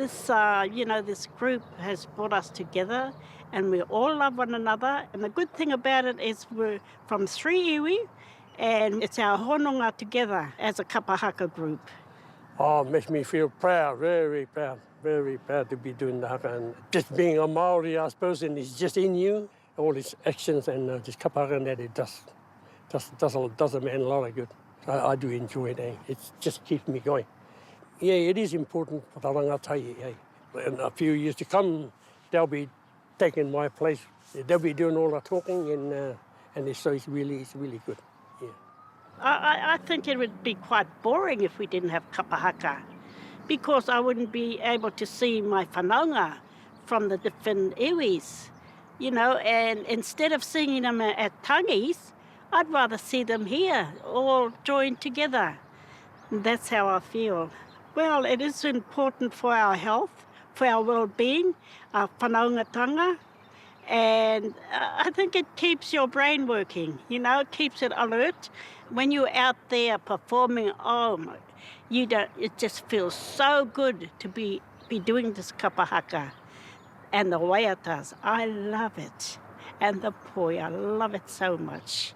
This, uh, you know, this group has brought us together and we all love one another. And the good thing about it is we're from three iwi and it's our hononga together as a kapahaka group. Oh, it makes me feel proud, very proud, very proud to be doing the haka. And just being a Māori, I suppose, and it's just in you, all these actions and uh, just kapahaka and that, it does, does, does, a, does a man a lot of good. I, I do enjoy it, eh? It just keeps me going. Yeah, it is important for the rangatahi, eh? In a few years to come, they'll be taking my place. They'll be doing all the talking, and, uh, and it's, so it's really, it's really good. Yeah. I, I think it would be quite boring if we didn't have kapahaka because I wouldn't be able to see my whanaunga from the different iwis, you know, and instead of seeing them at tangis, I'd rather see them here, all joined together. That's how I feel. Well, it is important for our health, for our well-being, our whanaungatanga, and uh, I think it keeps your brain working, you know, it keeps it alert. When you're out there performing, oh my, you don't, it just feels so good to be, be doing this kapahaka. And the waiatas, I love it. And the poi, I love it so much.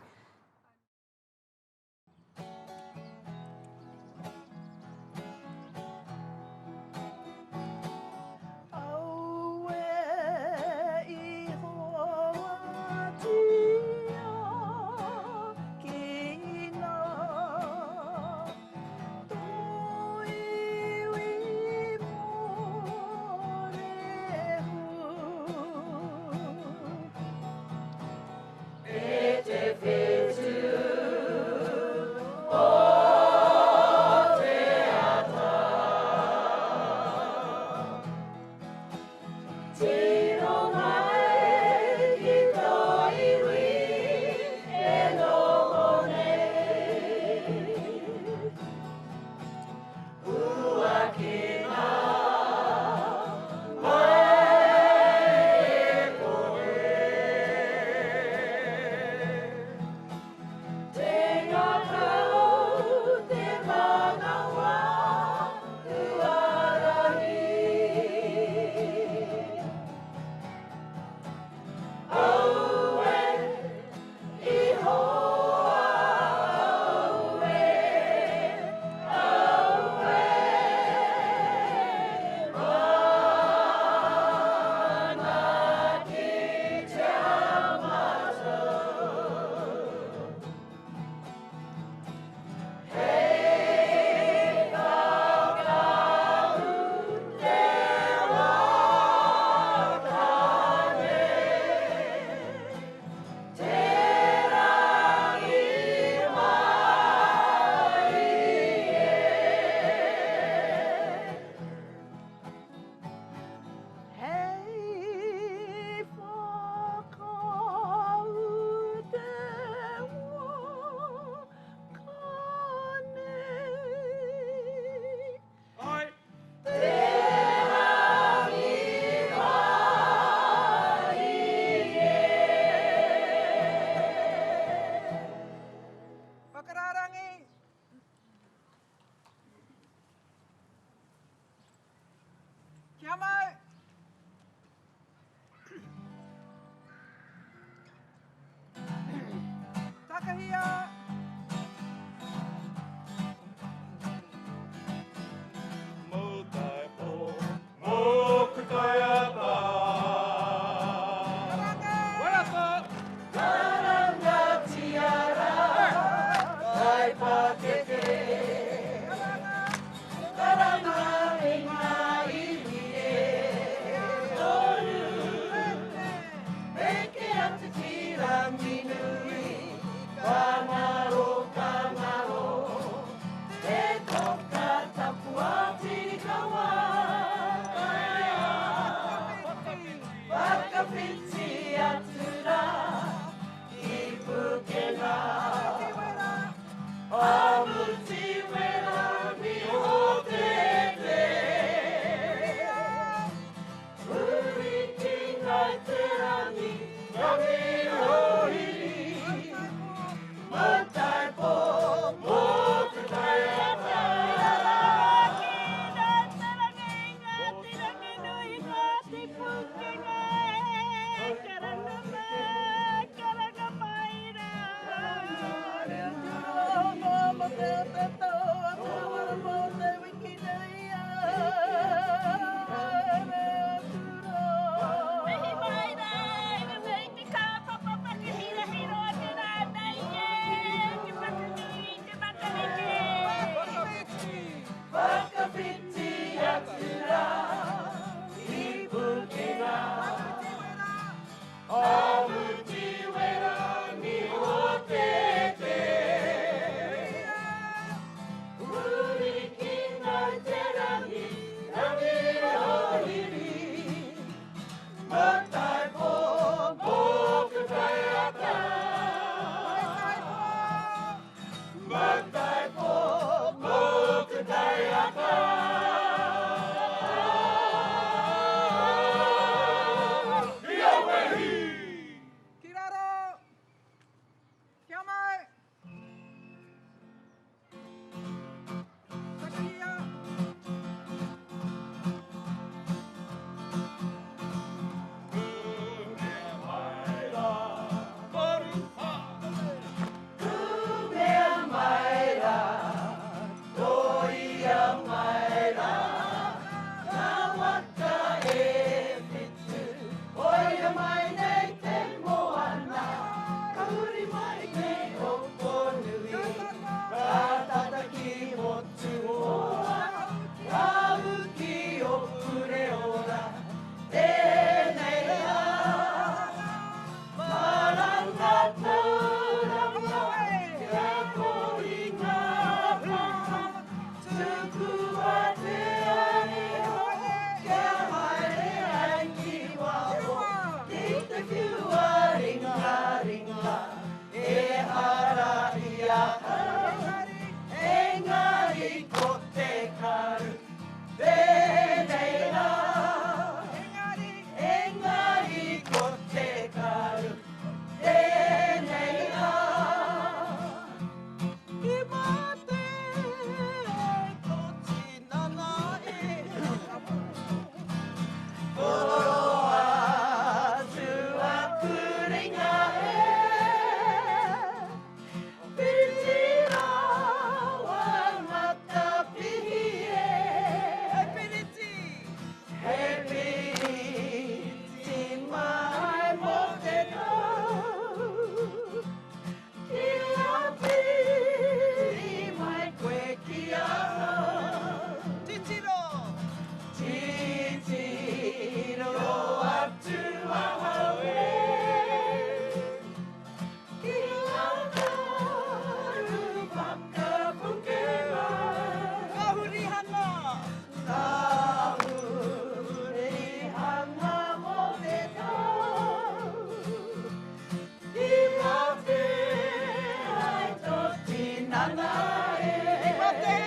tinana e. Mate!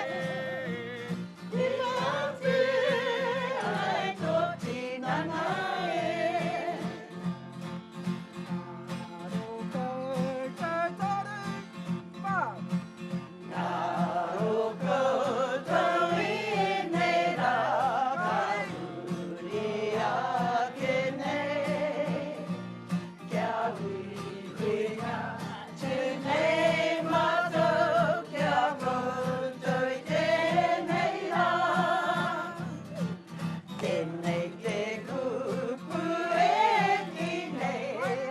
Mate ai tō tinana e. Ngaro koutou toru, whā. Ngaro koutou i ēnei rā, ka huri ake nei. Kia huihuia atu nei mātou ki a koutou i tēnei rā. Tēnei te kupu e kī nei,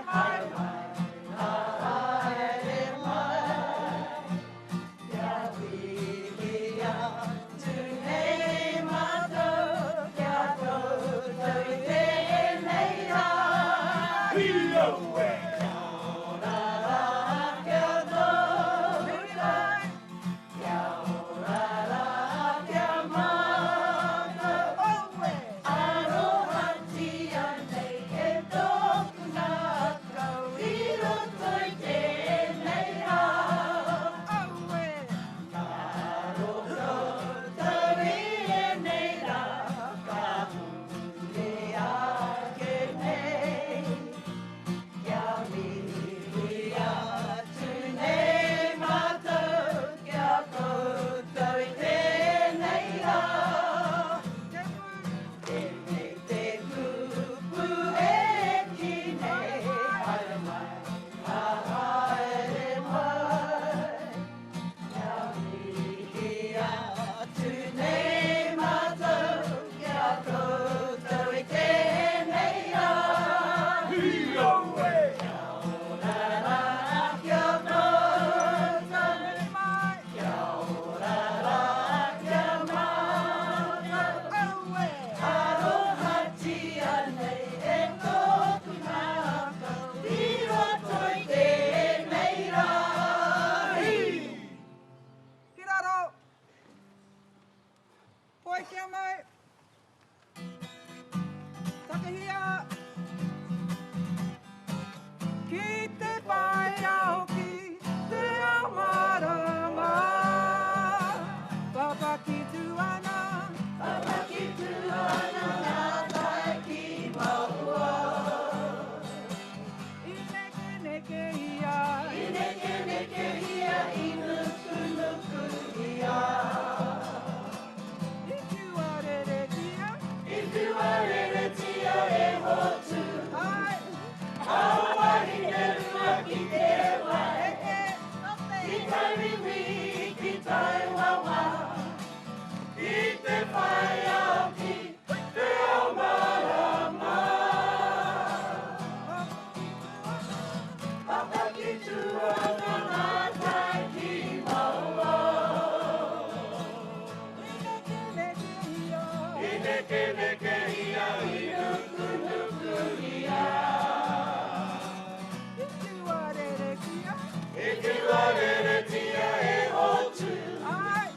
haere mai, haere mai. Kia huihuia atu nei mātou ki a koutou i tēnei rā. Kia ora rā ki a koutou, kia ora rā ki a mātou. Arohatia nei e tōku ngākau i roto i tēnei rā. Ngaro koutou i ēnei rā, ka huri ake nei. Kia huihuia atu nei mātou ki a koutou i tēnei rā. Tēnei te kupu e kī nei, haere mai, haere mai. Kia huihuia atu nei mātou ki a koutou i tēnei rā. Kia ora rā ki a koutou, kia ora rā ki a mātou. Arohatia nei e tōku ngākau i roto i tēnei rā. Ki raro! Poi kia mau! Takahia! Ki te whai ao ki te ao marama. Papaki tū ana. Papaki tū ana ngā tai ki Maua. I nekeneke ia. I nekeneke ia, i nukunuku ia. I tuareretia. I tuareretia e hotu. Ai. Auahi te rua ki te wai. Eke. Ki tauriwi, ki taiwawa. I te whai ao ki te ao marama. Papaki tū ana ngā tai ki Maua. I nekeneke ia. I nekeneke ia, i nukunuku ia. I tuareretia. I tuareretia e hotu. Ai.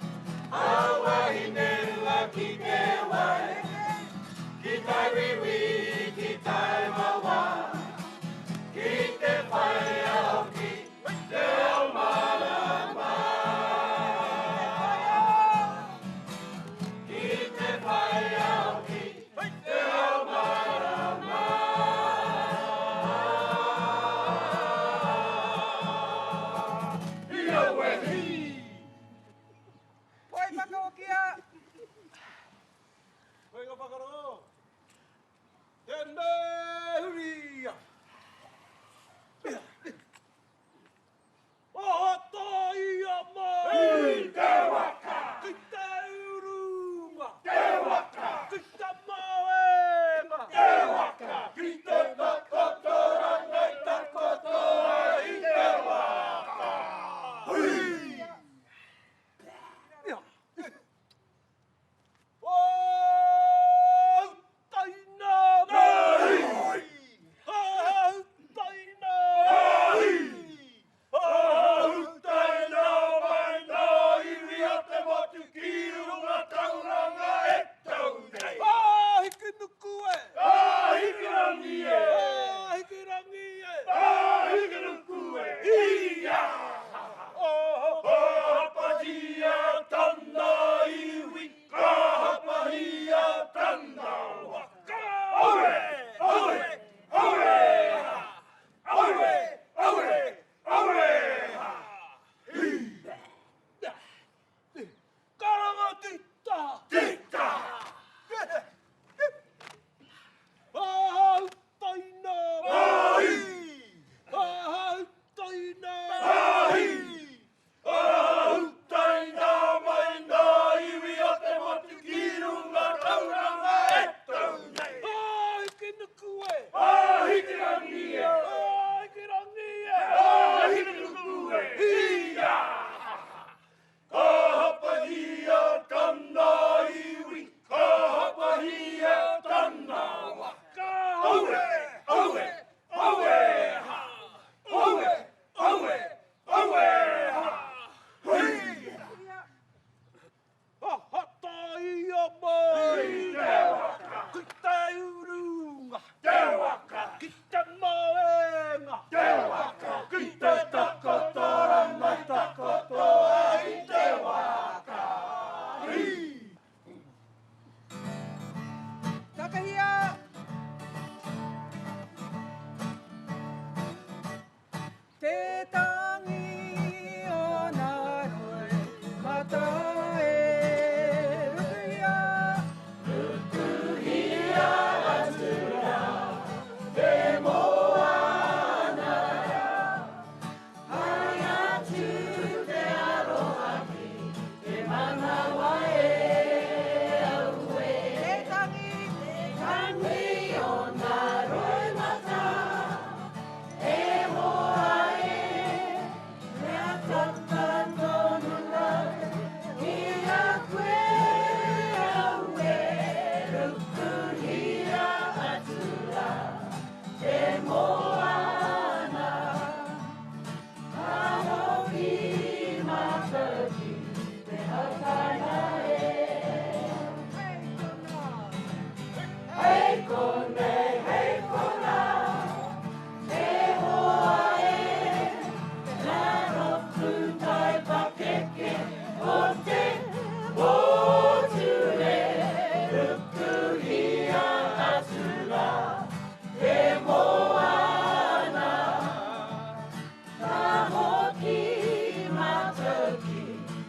tātou ki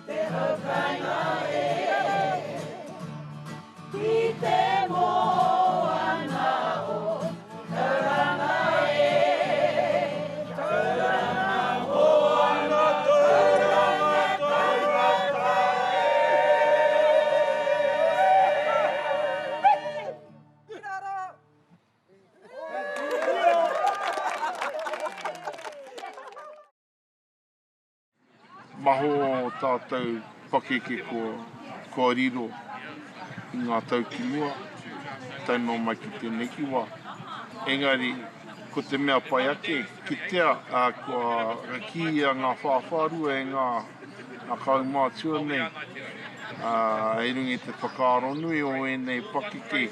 te haukainga e. Ki te moana o Tauranga e. Tauranga moana, Tauranga tangata e. Maho o tātou pakeke kua riro i ngā tau ki mua, tae noa mai ki tēneki wā. Engari, ko te mea pai ake, kitea kua kīia ngā whāwhārua e ngā kaumātua nei, i runga i te whakaaro nui o ēnei pakeke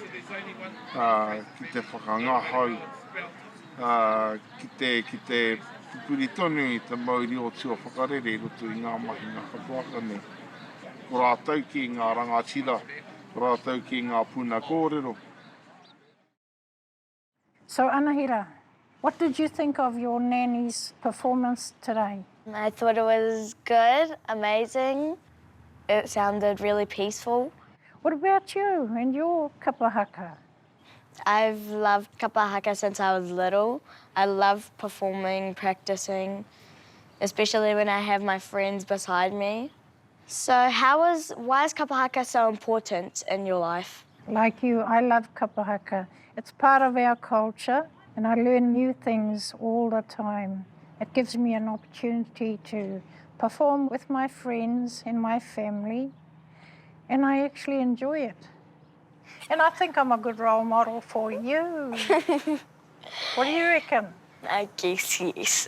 ki te whakangahau, ki te, ki te pupuri tonu i te mauri o tua whakarere i roto i ngā mahinga katoa nei. Ko rātou ki ngā rangatira, ko rātou ki ngā puna kōrero. So Anahira, what did you think of your nanny's performance today? I thought it was good, amazing. It sounded really peaceful. What about you and your kapa haka? I've loved kapa haka since I was little. I love performing, practicing, especially when I have my friends beside me. So how is, why is kapa haka so important in your life? Like you, I love kapa haka. It's part of our culture and I learn new things all the time. It gives me an opportunity to perform with my friends and my family and I actually enjoy it. And I think I'm a good role model for you. what do you reckon? I guess yes.